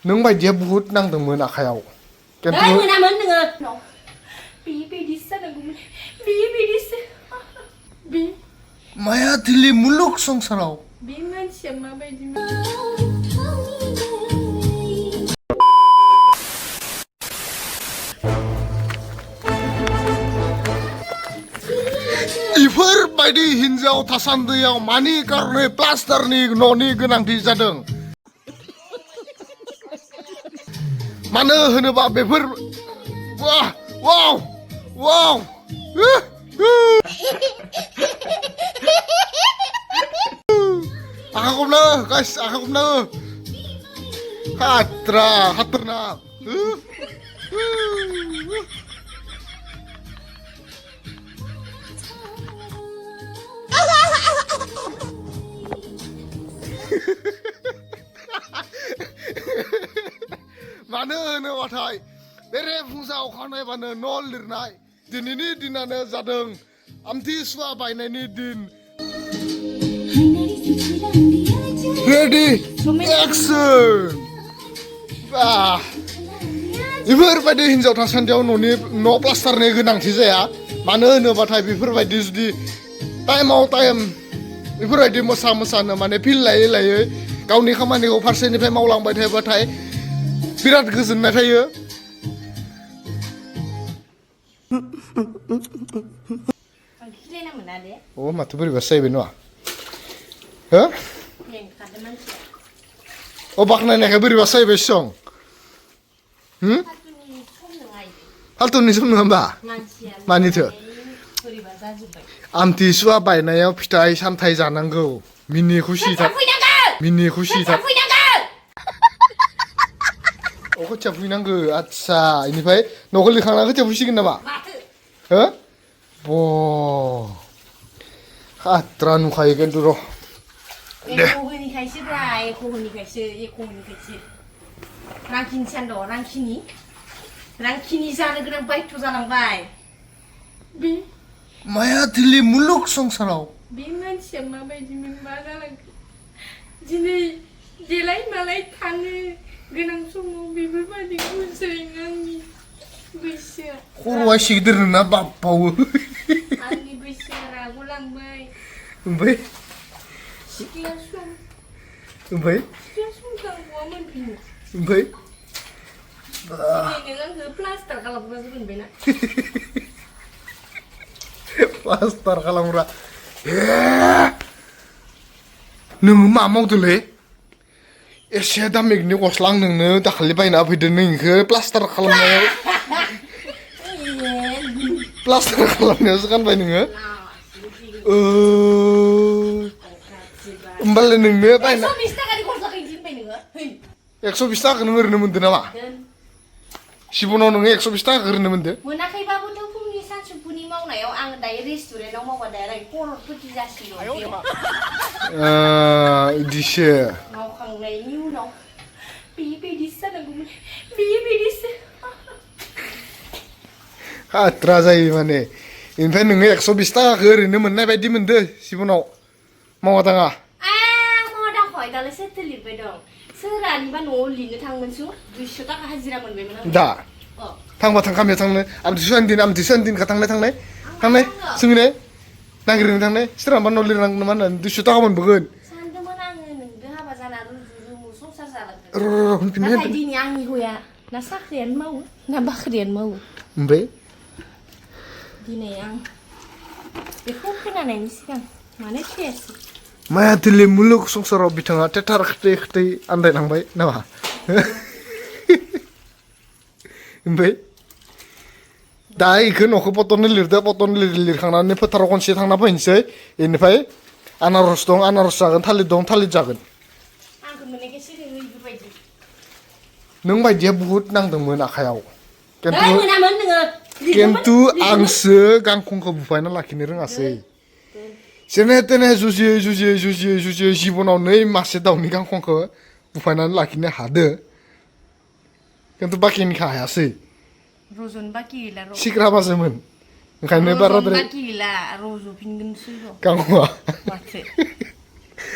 नों बायदिया बुहुत नांदोंमोन आखायाव दा मोनामोन नोङो बिदिसो जानांगौमोन बिदिसो बे माया दिल्ली मुलुग संसाराव बे मानसिया माबायदिमोन इफोरबायदि हिन्जाव थासान्दियाव मानि कारणे प्लास्टारनि न'नि गोनांथि जादों मानो होनोबा बेफोर वाव आखा खबनो गाइस आखा खबनो हात्रा हात्रना मानो होनोबाथाय बेरे फुंजा अखा नायबानो न' लिरनाय दिनैनि दिनानो जादों आमथिसुवा बायनायनि दिन रेडि एक्सन बेफोरबायदि हिन्जाव थासान्दियाव न' प्लास्टारनि गोनांथि जाया मानो होनोबाथाय बेफोरबायदि जुदि टाइमाव टाइम बेफोरबायदि मोसानो माने फिल लायै गावनि खामानिखौ फारसेनिफ्राय मावलांबाय थायोबाथाय बिराद गोजोननाय थायो अ माथो बोरैबासो जाहैबाय नङा हो अ बाख्नायनायखाय बोरैबासो जाहैबाय सं फाल्थुनि सम नङा होमबा मानिथो आमथिसुवा बायनायाव फिथाइ सामथाइ जानांगौ मिनि खुसि थाब अ खोथिया फुहैनांगौ आदसा इनिफ्राय न'खौ लिरखांना खोथिया फुसिगोन नामा हो ब खात्रा नुखायो खिन्थु र' एख' होनिखायसो रांखिनि सान्द' रांखिनि जानो गोनां बायथ' जालांबाय बे माया दिल्ली मुलुग संसाराव बे मानसिया माबायदिमोन मा जालांखो दिनै देलाय मालाय थानो गोनां समाव बेफोरबायदि गुजों आंनि बैसोआ खर'आ एसे गिदिर नोंना बाबबावो आंनि बैसोआ रागलांबाय ओमफ्राय सिख्ला सम गांगौआ मोनफिनो ओमफ्राय दिनै नों आंखौ प्लास्टार खालामग्रासो मोनबायना प्लास्टार खालामग्रा नोङो मा मावदोलै एसे दामिकनि गस्ला आं नोंनो दाखालि बायना फैदों नोंखौ प्लास्टार खालामनायावसो गानबाय नोङो होमबालाय नोंनो बायना 120 थाखाखौनो ओरैनो मोनदों नामा सिबनाव नोङो 120 थाखाखौ ओरैनो मोनदों मोनाखैबाबोथ' फुंनि सानसुफुनि मावनायाव आं दायो रेस्टुरेन्टाव मावबा दायो खर'फोरथि जासिगोन इदिसो मावखांनायनि उनाव बिदिसो जानांगौमोन बिदिसो खात्रा जायो माने ओमफ्राय नोङो 120 थाखाखौ ओरैनो मोननाय बायदि मोनदों सिबनाव मावा दाङा मावा दांखय दालाय सोरथो लिरबाय दं सोरानिबा न'आव लिरनो थांगोनसो 200 थाखा हाजिरा मोनबायमोन आं दा थांबा गामियाव थांनो आमथिसुवानि दिनखा थांनाय जोंनो नागिरनो थांनाय सोरहाबा न' लिरनांगोन मा होननानै 200 थाखा मोनबोगोन सानदोंमोन आङो नोंजों हाबा जाना रुजु संसार जालांगोन र' नाथाय दिनै आंनि हौवाया ना साख्रियानो मावो ना बाख्रियानो मावो ओमफ्राय दिनै आं बेखौ खोनानायनि सिगां मानो थैयासै माया दिल्ली मुलुग संसाराव बिथाङा थेथार खोथै आन्दायलांबाय नामा ओमफ्राय दा इखौ न'खौ पटननो लिरखांनानै फोथाराव खनसे थांना फैनोसै बेनिफ्राय आनारस दं आनारस जागोन थालिर दं थालिर जागोन आंखौ मोननायखायसो नोङो बेफोरबायदि नों बायदिया बुहुत नांदोंमोन आखायाव मोनामोन नोङो खिन्थु आंसो गांखंखौ बुफायना लाखिनो रोङासै जेने तेने जुजियै जिबनाव 2 मासे दाउनि गांखंखौ बुफायनानै लाखिनो हादो खिन्थु बाखिनिखौ हायासै रजन बाखि गैला सिग्राबाजोमोन ओंखायनो बाराद्राय बाखि गैला रज'फिनगोनसो गांखंआ माथो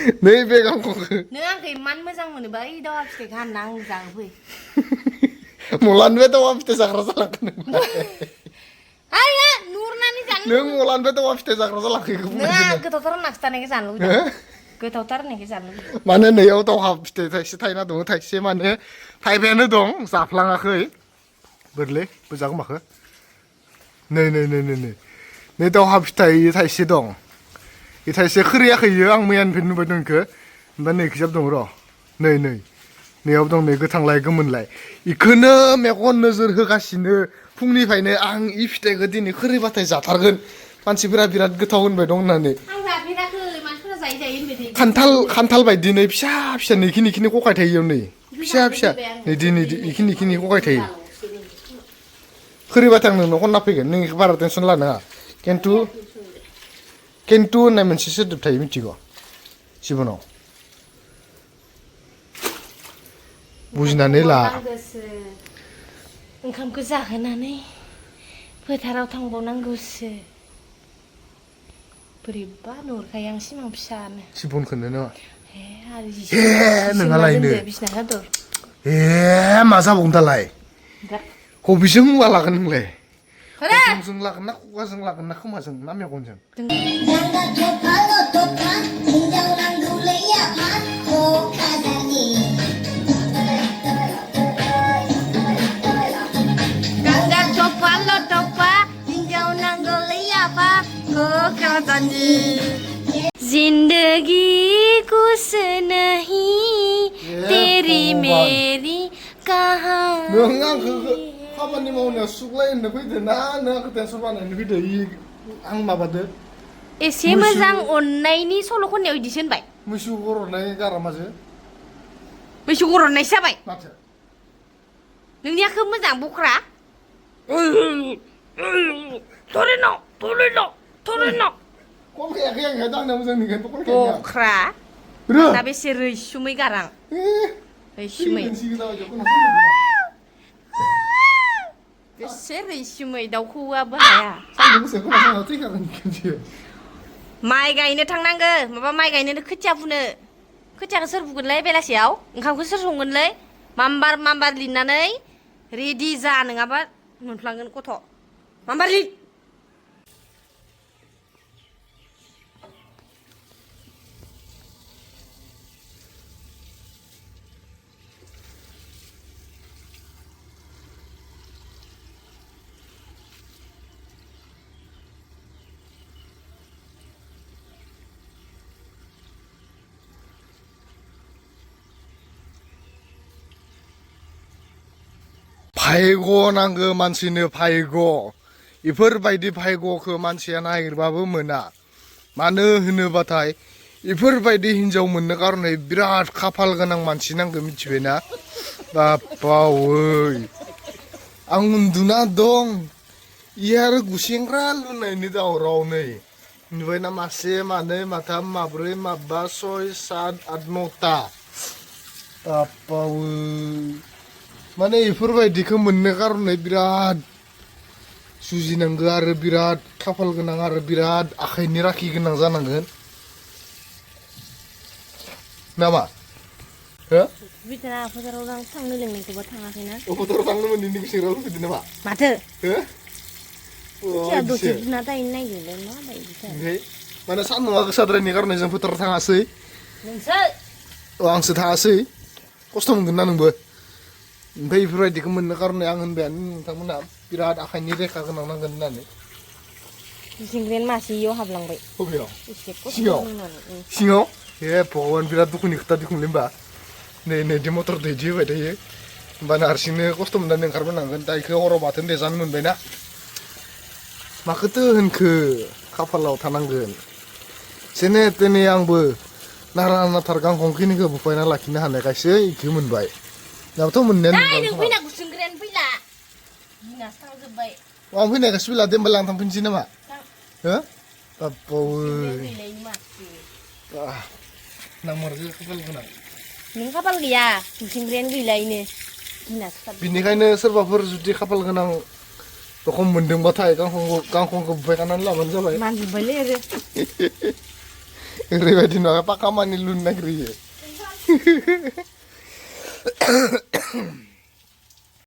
नैबे गांखंखौ नों आंखौ इमान मोजां मोनोबा ओइ दावा फिथाइखौ हानना आं जाहोफै मलानिफ्राय दावा फिथाइ जाग्रा जालांखो नों आया नुरनानै जानो नों मलानिफ्राय दावा फिथाइ जाग्रा जालांखो बेखौ नों बुंदों गोथावथार नाखिथानायखौ जानो लुगैदों गोथावथार होननायखौ जानो लुगैदों माने नैयाव दावहा फिथाइ थाइसे थाइना दङ थाइसे माने थाइबायानो दं जाफ्लाङाखै बोरलै बोजागौ माखो नै दावहा फिथाइ थाइसे दं बे थाइसे खोरियाखै इयो आं मैयानिफ्राय नुबाय दं इखो ओमफ्राय नै खिजाब दं र' नैयाव दं नै गोथांलाय गोमोनलाय इखौनो मेगन नोजोर होगासिनो फुंनिफ्रायनो आं इ फिथाइखौ दिनै खोरिबाथाय जाथारगोन मानसिफोरा बिराद गोथाव होनबाय दं होननानै आं जाफेराखै मानसिफोरा जायो होनबाय खान्थाल बायदि नै फिसा नैखिनि गखाय थायो इयाव नै फिसा नै दिनै इखिनि गखाय थायो खोरिबाथाय आं नोंनाव खनना फैगोन नों इखौ बारा टेनसन लानाङा केन्टु होननाय मोनसे सोदोब थायो मिथिगौ जिबनाव बुजिनानै ला ओंखामखौ जाहोनानै फोथाराव थांबावनांगौसो बोरैबा नुहुरखायो आं सिमां फिसानो सिबनखौनो नामा नोंहालायनो बिसिना सादर मा जाबावगोन दालाय हबिजों मुवा लागोन नोंलाय गन्थंजों लागोन ना खुगाजों लागोन ना खोमाजों ना मेगनजों जिंदगी कुछ नहीं तेरी मेरी कहानी नों आंखौ खामानि मावनायाव सुग्लाय होननो फैदो ना नों आंखौ टेनसन बानायनो फैदो आं माबादो एसे मोजां अननायनि सल' खननायाव इदिसो होनबाय मैसो गर'नाय गारामाजो मैसो गर'नायसो जाबाय माथो नोंनिया खोब मोजां बख्रा थरेन' खनखायाखै आं दांनाया मोजां नोंखायनोथ' खनखायाखै बख्रा दा बेसे रैसुमै गारां रैसुमै बेसे रैसुमै दाउखौआबो हाया माइ गायनो थांनांगो माबा माइ गायनो खोथिया फुनो खोथियाखौ सोर फुगोनलै बेलासियाव ओंखामखौ सोर संगोनलै माम्बार लिरनानै रेडि जा नङाबा मोनफ्लांगोन गथ' माम्बार लिर भायग' नांगो मानसिनो भायग' इफोरबायदि भायग'खौ मानसिया नागिरबाबो मोना मानो होनोबाथाय इफोरबायदि हिनजाव मोननो कारने बिराद खाफाल गोनां मानसि नांगो मिथिबायना बापावै आं उन्दुना दं इयो आरो गुसेंग्रा लुनायनि दावराव नै नुबायना मासे मानै माथाम माब्रै माबा 6 7 8 9ता बापावै माने इफोरबायदिखौ मोननो कारने बिराद जुजिनांगो आरो बिराद खाफाल गोनां आरो बिराद आखाइनि राखि गोनां जानांगोन नामा हो बिथाङा फोथाराव थांनो लिंनायखौबा थाङाखैना फोथाराव थांनो मोनैनि गोसोआव लुबैदों नामा माथो हो दसे बिना दायनो नागिरदों माबायदिथाय ओमफ्राय माने सान्दुङा गोसाद्रायनि कारने जों फोथाराव थाङासै नोंसो आंसो थाङासै खस्थ' मोनगोन ना नोंबो ओमफ्राय बेफोरबायदिखौ मोननो कारने आं होनबायानो नोंथांमोना बिराद आखाइनि रेखा गोनां नांगोन होननानै सिंग्रेन मासे इयाव हाबलांबाय बबेयाव एसे सिङाव ए भगवान बिराद दुखुनि खोथा दिखुंलै होमबा नै मटर दैदि होबाय थायो होमबानो हारसिंनो खस्थ' मोननानै ओंखारबोनांगोन दा इखौ हराव बाथोन देजानो मोनबायना माखोथो होनखो खाफालाव थानांगोन जेने तेने आंबो नारा नाथार गांखंखिनिखौ बुफायना लाखिनो हानायखायसो इखो मोनबाय दाबोथ' मोननायानो नों फैना गुसुंग्रेन फैला दिनासो थांजोब्बाय आं फैनायखासो फैला दे होमबालाय आं थांफिनसै नामा हो बापावै नांमारगो खाफाल गोनां नों खाफाल गैया गुसुंग्रेन गैलायनो दिनासो बिनिखायनो सोरबाफोर जुदि खाफाल गोनां रखम मोनदोंबाथाय गांखंखौ बुफायखानानै लाबानो जाबाय मानजोब्बायलै आरो ओरैबायदि नङा पाका मानि लुनो नागिरो